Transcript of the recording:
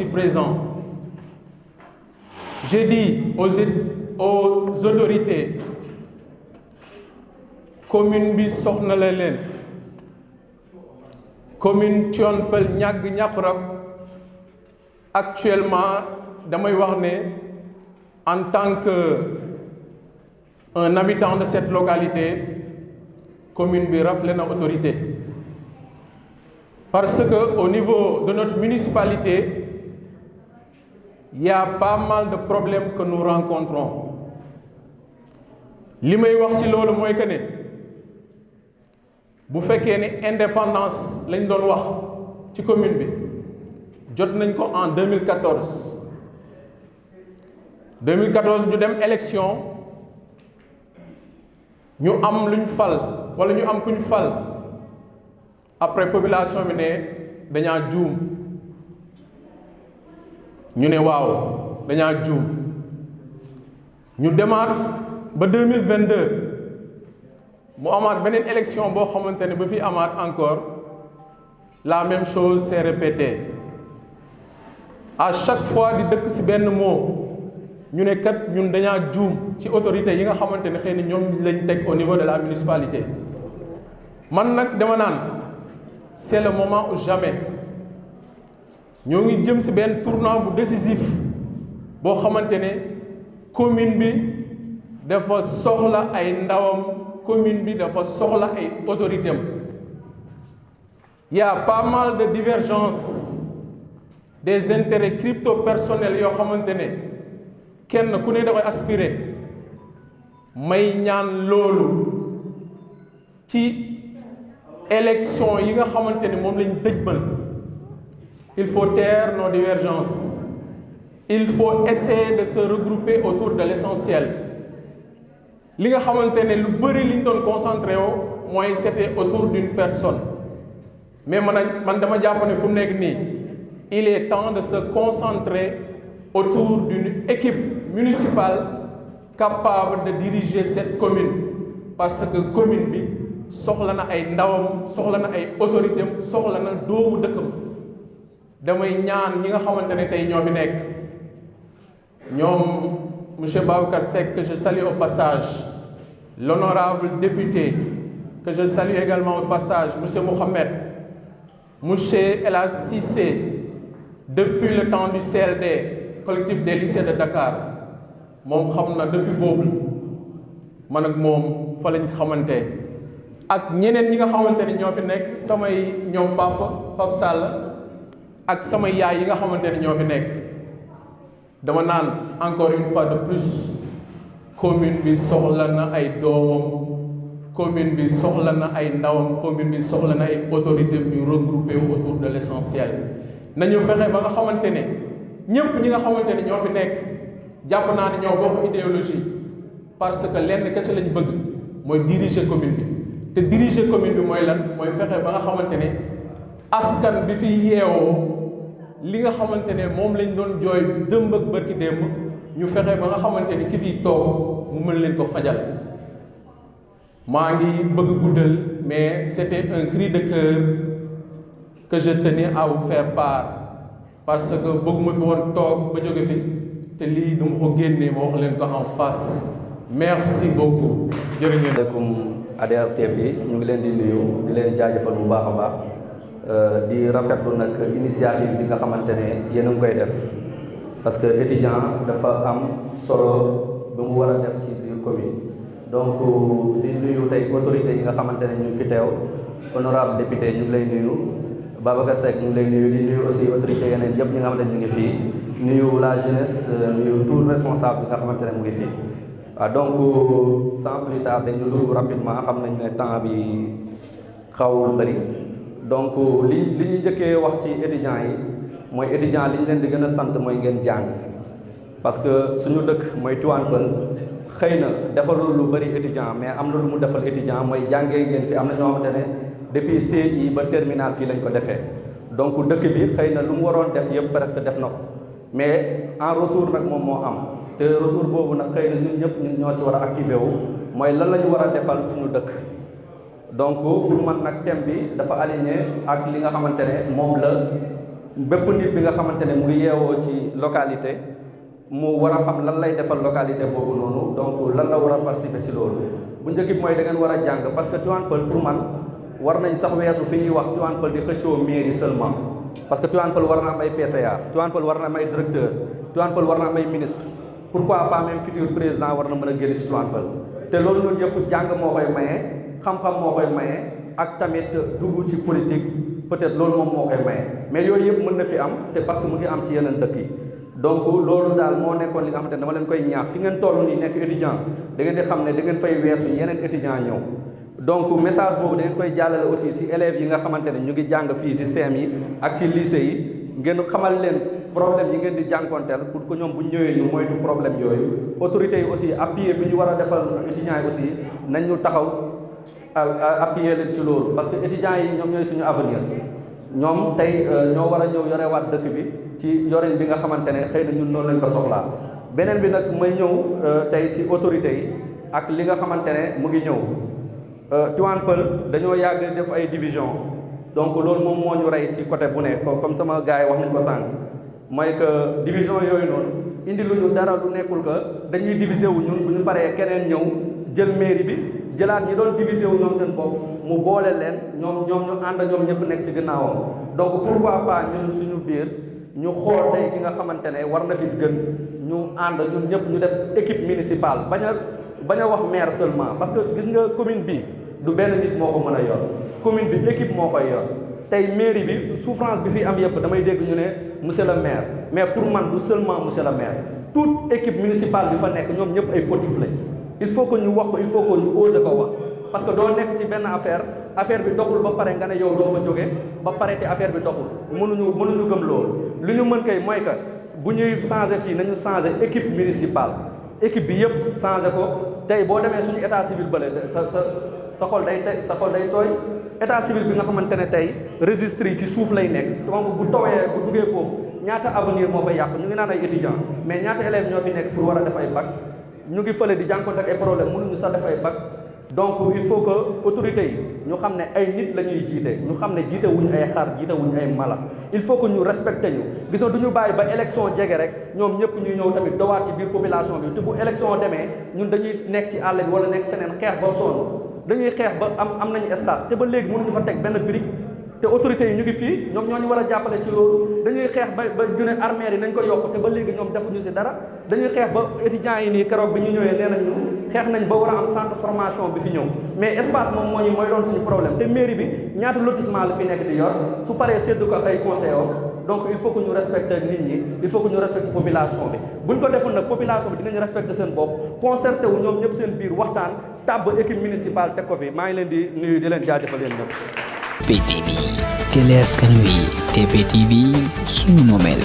ici présents, j'ai dit aux autorités, commune bi soxna la leen, commune Tivaouane Peulh Niaga Niakoulrab actuellement damay wax ne en tant qu'un habitant de cette localité commune bi rafle na autorité parce que au niveau de notre municipalité il y a pas mal de problèmes que nous rencontrons li may wax ci loolu mooy que ne bu fekkee ne indépendance lañ doon wax ci commune bi jot nañ ko en 2014 ñu dem élection ñu am luñ fal wala ñu am kuñ fal après population bi ne dañaa juum ñu ne waaw dañaa juum ñu demaat ba 2022 mu amaat beneen élection boo xamante ne ba fi amaat encore la même chose s'est répétée à chaque fois di dëkk ci benn mot ñu ne kat ñun dañaa juum ci autorités yi nga xamante ne xëy na ñoom lañ teg au niveau de la municipalité man nag dama naan c'est le moment ou jamais ñoo ngi jëm ci benn tournant bu décisif boo xamante ne commune bi dafa soxla ay ndawam commune bi dafa soxla ay autorités am il y a pas mal de divergences des intérêts crypto-personnels yoo xamante ne kenn ku ne da koy aspirer may ñaan loolu ci élection yi nga xamante ne moom lañ dëjmal il faut taire nos divergences il faut essayer de se regrouper autour de l'essentiel li nga xamante ne lu bëri li ñu doon concentré woo mooy c'était autour d'une personne mais man dama jàpp ne fu mu nekk nii il est temps de se concentrer autour d'une équipe municipale capable de diriger cette commune parce que commune bi soxla na ay ndawam soxla na ay autorités am soxla na doomu dëkkam damay ñaan ñi nga xamante ne tey ñoo fi nekk ñoom monsieur Babacar Seck que je salue au passage l'honorable député que je salue également au passage monsieur Mohamed monsieur El Hadj Cissé depuis le temps du CLD collectif des lycées de Dakar moom xam na depuis boobu man ak moom fa lañ xamante ak ñeneen ñi nga xamante ne ñoo fi nekk samay ñoom Pape Sall ak samay yaay yi nga xamante ne ñoo fi nekk dama naan encore une fois de plus commune bi soxla na ay doomam commune bi soxla na ay ndawam commune bi soxla na ay autorités ñu regroupé autour de l'essentiel nañu fexe ba nga xamante ne ñëpp ñi nga xamante ne ñoo fi nekk jàpp naa ne ñoo bokk idéologie parce que lenn kese lañ bëgg mooy diriger commune bi te diriger commune bi mooy lan mooy fexe ba nga xamante ne askan bi fi yeewoo li nga xamante ne moom lañ doon jooy dëmb ak bërki démb ñu fexe ba nga xamante ne ki fiy toog mu mën leen ko fajal maa ngi bëgg guddal mais c'était un cri de cœur que je tenais à vous faire part parce que bëgguma fi woon toog ba jóge fi te lii du ma ko génnee ma wax leen ko en face merci beaucoup jërëjëf. ADR TV ñu ngi leen di nuyu di leen jaajëfal bu baax a baax di rafetlu nag initiative bi nga xamante ne yéen a ngi koy def parce que étudiant dafa am solo bu mu war a def ci biir commune donc di nuyu tey autorités yi nga xamante ne ñu ngi fi teew honorable député ñu ngi lay nuyu Babacar Seck ñu ngi lay nuyu di nuyu aussi autorités yeneen yëpp ñi nga xamante ne ñu ngi fii nuyu la jeunesse nuyu tout responsable bi nga xamante ne mu ngi fii waaw donc sans plus tarder dañu dugg rapidement xam nañ ne temps bi xawul bëri donc li ñuy njëkkee wax ci étudiants yi mooy étudiants li ñu leen di gën a sant mooy ngeen jàng parce que suñu dëkk mooy Tivaouane Peulh xëy na defalul lu bëri étudiant mais am na lu mu defal étudiant mooy jàngee ngeen fi am na ñoo xamante ne depuis CI ba terminal fii lañ ko defee donc dëkk bi xëy na lu mu waroon def yëpp presque def na ko mais en retour nag moom moo am te retour boobu nag xëy na ñun ñëpp ñun ñoo ci war a activé wu mooy lan la ñu war a defal suñu dëkk donc pour man nag thème bi dafa aligné ak li nga xamante ne moom la bépp nit bi nga xamante ne mu ngi yeewoo ci localité mu war a xam lan lay defal localité boobu noonu donc lan la war a participer si loolu bu njëkk bi mooy da ngeen war a jàng parce que Tivaouane Peulh pour man war nañ sax weesu fi ñuy wax Tivaouane Peulh di xëccoo mairie seulement parce que Tivaouane Peulh war na am ay PCA Tivaouane Peulh war na am ay directeur Tivaouane Peulh war na am ay ministre pourquoi pas même futur président war na mën a génn si Tivaouane Peulh te loolu noonu yëpp jàng moo koy maye xam-xam moo koy maye ak tamit dugg ci politique peut-être loolu moom moo koy maye mais yooyu yëpp mën na fi am te parce que mu ngi am ci yeneen dëkk yi donc loolu daal moo nekkoon li nga xamante ne dama leen koy ñaax fi ngeen toll nii nekk étudiant da ngeen di xam ne da ngeen fay weesu yeneen étudiant ñëw donc message boobu da ngeen koy jàllale aussi ci élèves yi nga xamante ne ñu ngi jàng fii ci CEM yi ak ci lycée yi ngeen xamal leen problème yi ngeen di jànkonteel pour que ñoom bu ñëwee ñu moytu problème yooyu autorités yi aussi appui bi ñu war a defal étudiants yi aussi nañ ñu taxaw appuyer leen ci loolu parce que étudiants yi ñoom ñooy suñu avenir ñoom tey ñoo war a ñëw yorewaat dëkk bi ci yorin bi nga xamante ne xëy na ñun noonu lañ ko soxlaa beneen bi nag may ñëw tey ci autorités yi ak li nga xamante ne mu ngi ñëw Tivaouane Peulh dañoo yàgg def ay division donc loolu moom moo ñu rey ci côté bu ne comme sama gars yi wax nañ ko sànq mooy que division yooyu noonu indi lu ñu dara lu nekkul que dañuy diviser wu ñun bu ñu paree keneen ñëw jël mairie bi jëlaat ñi doon diviser wu ñoom seen bopp mu boole leen ñoom ñu ànd ñoom ñëpp nekk ci ginnaawam donc pourquoi pas ñun suñu biir ñu xool tey ki nga xamante ne war na fi gën ñu ànd ñun ñëpp ñu def équipe municipale bañ a wax maire seulement parce que gis nga commune bi du benn nit moo ko mën a yor commune bi équipe moo koy yor tey mairie bi souffrance bi fi am yëpp damay dégg ñu ne monsieur le maire mais pour man du seulement monsieur le maire toute équipe municipale bi fa nekk ñoom ñëpp ay fautif lañ il faut que ñu wax ko il faut que ñu ose ko wax parce que doo nekk ci benn affaire bi doxul ba pare nga ne yow doo fa jóge ba pare te affaire bi doxul mënuñu gëm loolu li ñu mën kay mooy que bu ñuy changé fii nañu changé équipe municipale équipe bi yëpp changé ko tey boo demee suñu état civil bële sa xol day tooy état civil bi nga xamante ne tey registre yi ci suuf lay nekk donc bu towee bu duggee foofu ñaata avenir moo fay yàqu ñu ngi naan ay étudiants mais ñaata élèves ñoo fi nekk pour war a def ay bac ñu ngi fële di jànkoonte ak ay problème mënuñu sax def ay bac donc il faut que autorités yi ñu xam ne ay nit la ñuy jiite ñu xam ne jiite wuñu ay xar jiite wuñu ay mala il faut que ñu respecté ñu gis nga du ñu bàyyi ba élection jege rek ñoom ñëpp ñuy ñëw tamit dowaat ci biir population bi te bu élection demee ñun dañuy nekk ci àll bi wala nekk feneen xeex ba sonn dañuy xeex ba am nañu stade te ba léegi mënuñu fa teg benn brique te autorités yi ñu ngi fii ñoom ñoo ñu war a jàppale ci loolu dañuy xeex ba gune armères yi nañ ko yokk te ba léegi ñoom defuñu ci dara dañuy xeex ba étudiants yi nii keroog bi ñu ñëwee nee nañu xeex nañ ba war a am centre formation bi fi ñëw mais espace moom mooy doon suñu problème te mairie bi ñaata lotissement la fi nekk di yor su paree séddu ko ay conseil donc il faut que ñu respecte nit ñi il faut que ñu respecte population bi buñ ko deful nag population bi dinañu respecte seen bopp concerté wu ñoom ñëpp seen biir waxtaan tàbb équipe municipale teg ko fi maa ngi leen di nuyu di leen jaajëfal leen ñëpp. TPTV télé askan wi TPTV suñu moomeel